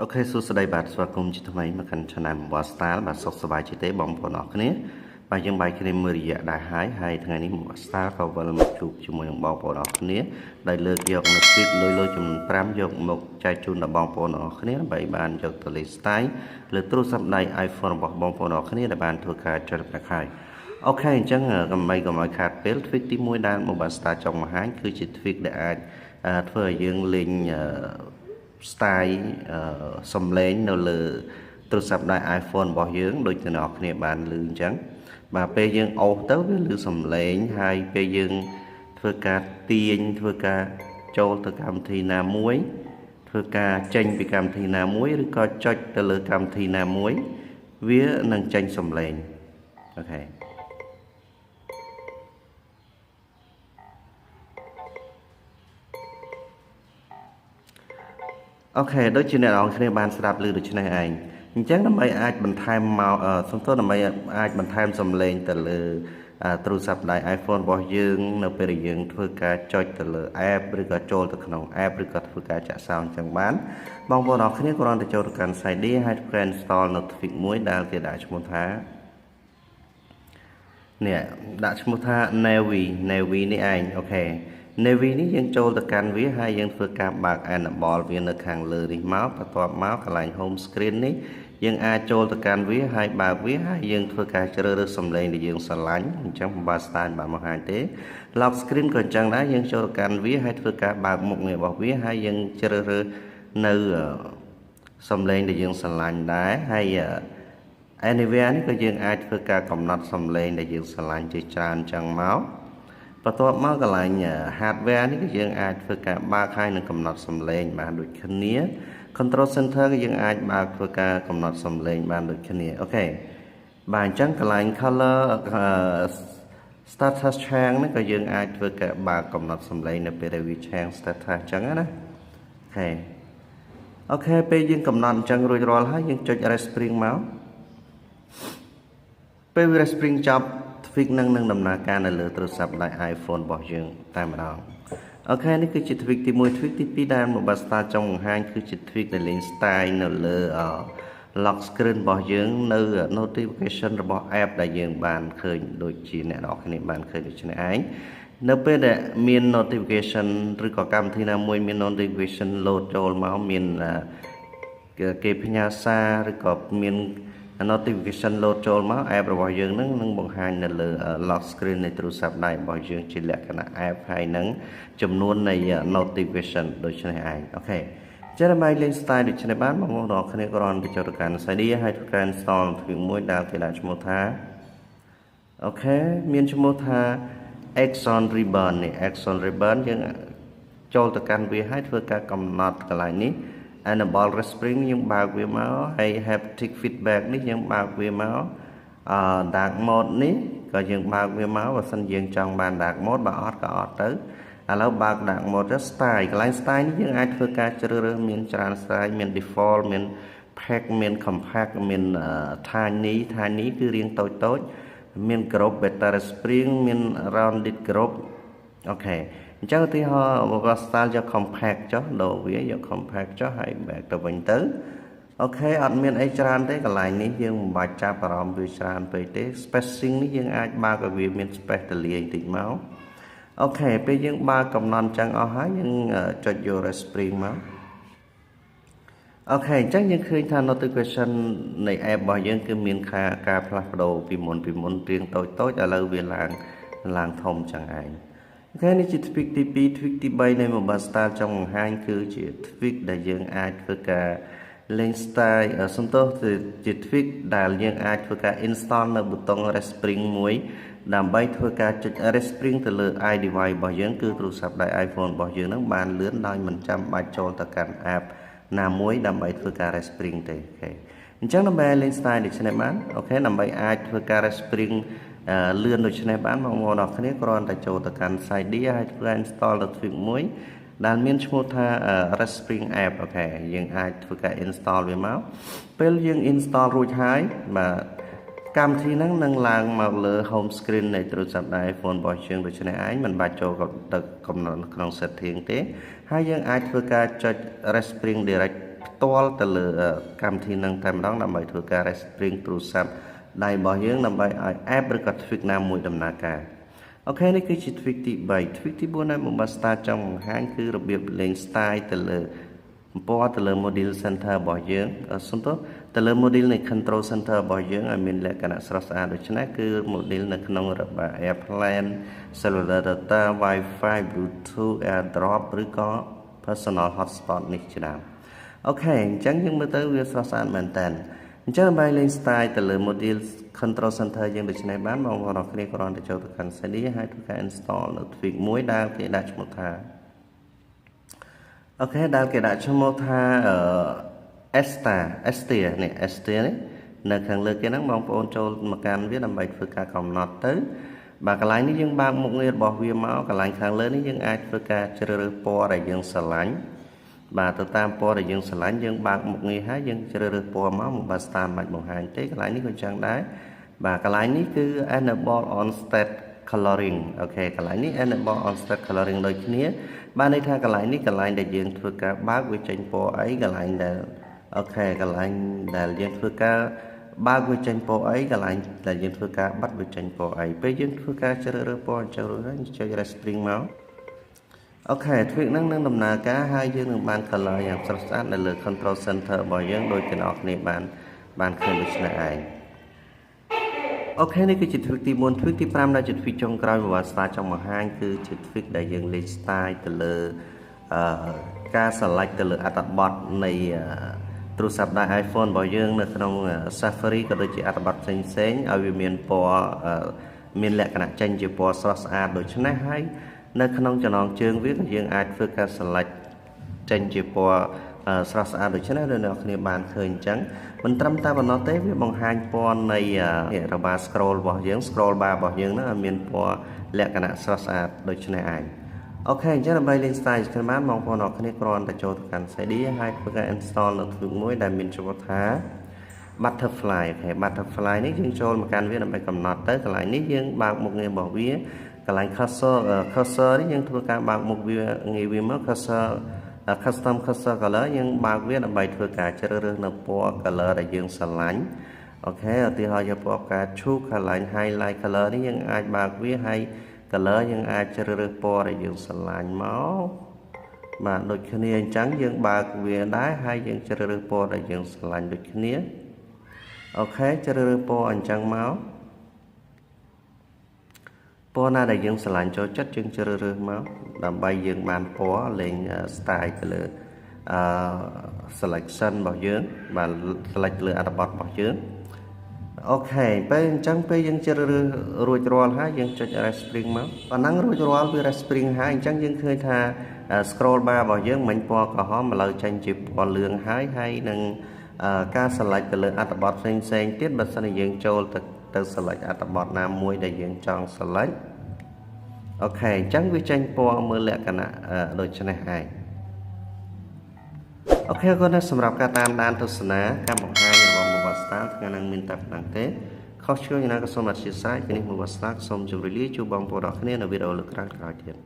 OK សួស្តីបាទស្វាគមន៍ជាថ្មីមកកាន់ Channel Mobile Style បាទសុខសប្បាយជាទេបងប្អូនអរគ្នាបាទយើងបាយគ្នាមួយរយៈដែរហើយហើយថ្ងៃនេះ Mobile Style ក៏វិលមកជួបជាមួយនឹងបងប្អូនអរគ្នាដែលលើកយកនៅ tweak លុយលុយចំនួន5យកមកចែកជូនដល់បងប្អូនអរគ្នាដើម្បីបានយកទៅលេង style លើទូរស័ព្ទដៃ iPhone របស់បងប្អូនអរគ្នាដែលបានធ្វើការចុចប្រាក់ហើយ OK អញ្ចឹងកុំឲ្យខាតពេល tweak ទី1ដែល Mobile Style ចង់បង្ហាញគឺជា tweak ដែលអាចធ្វើឲ្យយើងលេង style សំឡេងនៅលើទូរស័ព្ទដៃ iPhone របស់យើងដូចអ្នកនរគ្នាបានឮអញ្ចឹងបាទពេលយើងអូសទៅវាឮសំឡេងហើយពេលយើងធ្វើការទាញធ្វើការចូលទៅកម្មវិធីណាមួយធ្វើការចេញពីកម្មវិធីណាមួយឬក៏ចុចទៅលើកម្មវិធីណាមួយវានឹងចេញសំឡេង OK OK ដូចជាអ្នកនរគ្នាបានស្ដាប់ឮដូច្នេះឯងអញ្ចឹងដើម្បីអាចបន្ថែមមកសំទោសដើម្បីអាចបន្ថែមសំឡេងទៅលើទូរស័ព្ទដៃ iPhone របស់យើងនៅពេលដែលយើងធ្វើការចុចទៅលើ app ឬក៏ចូលទៅក្នុង app ឬក៏ធ្វើការចាក់សោអញ្ចឹងបានបងប្អូនអរគ្នាគ្រាន់តែចូលទៅកាន់ site ហើយធ្វើ install នៅ tweak មួយដែលគេដាក់ឈ្មោះថានេះដាក់ឈ្មោះថា Navy Navy នេះឯង OK Navy នេះយើងចូលទៅកាន់វាហើយយើងធ្វើការបើក enable វានៅខាងលើនេះមកបន្ទាប់មកកន្លែង home screen នេះយើងអាចចូលទៅកាន់វាហើយបើកវាហើយយើងធ្វើការជ្រើសរើសសំឡេងដែលយើងស្រឡាញ់អញ្ចឹងបើ style បានបង្ហាញទេ lock screen ក៏អញ្ចឹងដែរយើងចូលទៅកាន់វាហើយធ្វើការបើកមុខងាររបស់វាហើយយើងជ្រើសរើសនៅសំឡេងដែលយើងស្រឡាញ់ដែរហើយ anywhere នេះក៏យើងអាចធ្វើការកំណត់សំឡេងដែលយើងស្រឡាញ់ជាច្រើនអញ្ចឹងមកបន្ទាប់មកកន្លែង hardware នេះក៏យើងអាចធ្វើការបើកហើយនឹងកំណត់សំឡេងបានដូចគ្នា control center ក៏យើងអាចបើកធ្វើការកំណត់សំឡេងបានដូចគ្នា OK បាទអញ្ចឹងកន្លែង color status change នេះក៏យើងអាចធ្វើការបើកកំណត់សំឡេងនៅពេលដែលវា change status អញ្ចឹងណា OK OK ពេលយើងកំណត់អញ្ចឹងរួចរាល់ហើយយើងចុច respring មកពេល respring ចប់ tweak នឹងនឹងដំណើរការនៅលើទូរស័ព្ទដៃ iPhone របស់យើងតែម្ដង OK នេះគឺជា tweak ទី1 tweak ទី2ដែល Mobile Star ចង់បង្ហាញគឺជា tweak ដែលលេង style នៅលើ lock screen របស់យើងនៅ notification របស់ app ដែលយើងបានឃើញដូចជាអ្នកនរគ្នាបានឃើញដូចនេះឯងនៅពេលដែលមាន notification ឬក៏កម្មវិធីណាមួយមាន notification load ចូលមកមានគេផ្ញើសារឬក៏មាន notification load ចូលមក app របស់យើងនឹងនឹងបង្ហាញនៅលើ lock screen នៃទូរស័ព្ទដៃរបស់យើងជាលក្ខណៈ app ហើយនឹងចំនួននៃ notification ដូចនេះឯង OK ចឹងដើម្បីលេង style ដូចនេះបានបងប្អូនទាំងគ្នាគ្រាន់តែចូលទៅកាន់ Cydia ហើយធ្វើការ install ទ្វាមួយដែលគេដាក់ឈ្មោះថា OK មានឈ្មោះថា Action Ribbon នេះ Action Ribbon យើងចូលទៅកាន់វាហើយធ្វើការកំណត់កន្លែងនេះ enable respring យើងបើកវាមកហើយ haptic feedback នេះយើងបើកវាមកអឺ dark mode នេះក៏យើងបើកវាមកបើសិនយើងចង់បាន dark mode បើអត់ក៏អត់ទៅឥឡូវបើក dark mode ទៅ style កន្លែង style នេះយើងអាចធ្វើការជ្រើសរើសមានច្រើន style មាន default មាន pack មាន compact មាន tiny tiny គឺរាងតូចតូចមាន group better spring មាន rounded group OK អញ្ចឹងឧទាហរណ៍បើ style យក compact ចុះដូរវាយក compact ចុះហើយ back ទៅវិញទៅ OK អត់មានអីច្រើនទេកន្លែងនេះយើងមិនបាច់ចាប់អារម្មណ៍វាច្រើនពេកទេ spacing នេះយើងអាចបើកឲ្យវាមាន space ទលាយបន្តិចមក OK ពេលយើងបើកកំណត់ចឹងអស់ហើយយើងចុចយក respring មក OK អញ្ចឹងយើងឃើញថា notification នៃ app របស់យើងគឺមានការផ្លាស់ប្ដូរពីមុនពីមុនរៀងតូចតូចឥឡូវវាឡើងឡើងធំចឹងឯង OK នេះជា tweak ទី2 tweak ទី3នៃ Mobile Style ចង់បង្ហាញគឺជា tweak ដែលយើងអាចធ្វើការលេង style សំទោសជា tweak ដែលយើងអាចធ្វើការ install នៅប៊ូតុង respring មួយដើម្បីធ្វើការចុច respring ទៅលើ iDevice របស់យើងគឺទូរស័ព្ទដៃ iPhone របស់យើងនឹងបានលឿនដោយមិនចាំបាច់ចូលទៅកាន់ app ណាមួយដើម្បីធ្វើការ respring ទេ OK អញ្ចឹងដើម្បីលេង style ដូចនេះបាន OK ដើម្បីអាចធ្វើការ respring លឿនដូចនេះបានបងប្អូនអរគ្នាគ្រាន់តែចូលទៅកាន់ Cydia ហើយធ្វើ install ទៅ tweak មួយដែលមានឈ្មោះថា Respring app OK យើងអាចធ្វើការ install វាមកពេលយើង install រួចហើយបាទកម្មវិធីហ្នឹងនឹងឡើងមកលើ home screen នៃទូរស័ព្ទដៃ iPhone របស់យើងដូច្នេះឯងមិនបាច់ចូលទៅកំណត់ក្នុង setting ទេហើយយើងអាចធ្វើការចុច Respring direct ផ្ទាល់ទៅលើកម្មវិធីនឹងតែម្ដងដើម្បីធ្វើការ respring ទូរស័ព្ទដៃរបស់យើងដើម្បីឲ្យ app ឬក៏ tweak ណាមួយដំណើរការ។ OK នេះគឺជា tweak ទី3 tweak ទី4ដែល Mobile Star ចង់បង្ហាញគឺរបៀបលេង style ទៅលើពណ៌ទៅលើ module center របស់យើងសុំទោសទៅលើ module នៃ control center របស់យើងឲ្យមានលក្ខណៈស្រស់ស្អាតដូច្នេះគឺ module នៅក្នុងរបា airplane, cellular data, Wi-Fi, Bluetooth, AirDrop ឬក៏ personal hotspot នេះជាដើម។ OK អញ្ចឹងយើងមើលទៅវាស្រស់ស្អាតមែនតើអញ្ចឹងដើម្បីលេង style ទៅលើ module control center យើងដូច្នេះបានបងប្អូនអរគ្នាគ្រាន់តែចូលទៅកាន់ Cydia ហើយធ្វើការ install នៅ tweak មួយដែលគេដាក់ឈ្មោះថា OK ដែលគេដាក់ឈ្មោះថា Esta Estia នេះ Estia នេះនៅខាងលើគេហ្នឹងបងប្អូនចូលមកកាន់វាដើម្បីធ្វើការកំណត់ទៅបាទកន្លែងនេះយើងបើកមុខងាររបស់វាមកកន្លែងខាងលើនេះយើងអាចធ្វើការជ្រើសរើសពណ៌ដែលយើងស្រឡាញ់បាទទៅតាមពណ៌ដែលយើងស្រឡាញ់យើងបើកមុខងារហើយយើងជ្រើសរើសពណ៌មកមកបាទតាមបាច់បង្ហាញទេកន្លែងនេះក៏ចឹងដែរបាទកន្លែងនេះគឺ enable on start coloring។ OK កន្លែងនេះ enable on start coloring ដូចគ្នាបានន័យថាកន្លែងនេះកន្លែងដែលយើងធ្វើការបើកវាចេញពណ៌អីកន្លែងដែល OK កន្លែងដែលយើងធ្វើការបើកវាចេញពណ៌អីកន្លែងដែលយើងធ្វើការបិទវាចេញពណ៌អីពេលយើងធ្វើការជ្រើសរើសពណ៌អញ្ចឹងរួចហើយចុច respring មក OK tweak ហ្នឹងនឹងដំណើរការហើយយើងនឹងបាន color យ៉ាងស្រស់ស្អាតនៅលើ control center របស់យើងដោយទាំងអស់គ្នាបានបានឃើញដូច្នេះឯង។ OK នេះគឺជា tweak ទី4 tweak ទី5ដែលជា tweak ចុងក្រោយរបស់ Star ចង់បង្ហាញគឺជា tweak ដែលយើងលេង style ទៅលើអឺការ select ទៅលើអត្ថបទនៃទូរស័ព្ទដៃ iPhone របស់យើងនៅក្នុង Safari ក៏ដូចជាអត្ថបទផ្សេងផ្សេងឲ្យវាមានពណ៌មានលក្ខណៈចេញជាពណ៌ស្រស់ស្អាតដូច្នេះហើយនៅក្នុងចំណងជើងវាក៏យើងអាចធ្វើការ select ចេញជាពណ៌ស្រស់ស្អាតដូច្នេះដូចអ្នកគ្នាបានឃើញអញ្ចឹងមិនត្រឹមតែប៉ុណ្ណោះទេវាបង្ហាញពណ៌នៃរបា scroll របស់យើង scroll bar របស់យើងហ្នឹងឲ្យមានពណ៌លក្ខណៈស្រស់ស្អាតដូចនេះឯង។ OK អញ្ចឹងដើម្បីលេង style គ្នាបានបងប្អូនអរគ្នាគ្រាន់តែចូលទៅកាន់ Cydia ហើយធ្វើការ install នៅ tweak មួយដែលមានឈ្មោះថា butterfly។ OK butterfly នេះយើងចូលមកកាន់វាដើម្បីកំណត់ទៅកន្លែងនេះយើងបើកមុខងាររបស់វាកន្លែង cursor នេះយើងធ្វើការបើកមុខវាងាយវាមក cursor custom cursor color យើងបើកវាដើម្បីធ្វើការជ្រើសរើសនៅពណ៌ color ដែលយើងស្រឡាញ់ OK ឧទាហរណ៍យកពណ៌ផ្កាឈូកកន្លែង highlight color នេះយើងអាចបើកវាហើយ color យើងអាចជ្រើសរើសពណ៌ដែលយើងស្រឡាញ់មកបាទដូចគ្នាអញ្ចឹងយើងបើកវាដែរហើយយើងជ្រើសរើសពណ៌ដែលយើងស្រឡាញ់ដូចគ្នា OK ជ្រើសរើសពណ៌អញ្ចឹងមកពណ៌ណាដែលយើងស្រឡាញ់ចូលចិត្តយើងជ្រើសរើសមកដើម្បីយើងបានពណ៌លេង style ទៅលើអឺ selection របស់យើងបាទ select លើអត្ថបទរបស់យើង។ OK ពេលអញ្ចឹងពេលយើងជ្រើសរើសរួចរាល់ហើយយើងចុច respring មកប៉ុណ្ណឹងរួចរាល់វា respring ហើយអញ្ចឹងយើងឃើញថា scroll bar របស់យើងមិញពណ៌ក្រហមឥឡូវចេញជាពណ៌លឿងហើយហើយនឹងការ select ទៅលើអត្ថបទផ្សេងផ្សេងទៀតបើសិនជាយើងចូលទៅទៅ select អត្ថបទណាមួយដែលយើងចង់ select OK អញ្ចឹងវាចេញពណ៌មើលលក្ខណៈដូចនេះឯង។ OK អរគុណណាស់សម្រាប់ការតាមដានទស្សនាការបង្ហាញរបស់ Mobile Star ថ្ងៃនេះមានតែប៉ុណ្ណឹងទេខុសឆ្គងយ៉ាងណាក៏សូមអធ្យាស្រ័យពីនេះ Mobile Star សូមជម្រាបលាជួបបងប្អូនអរគ្នានៅវីដេអូលើកក្រោយៗទៀត។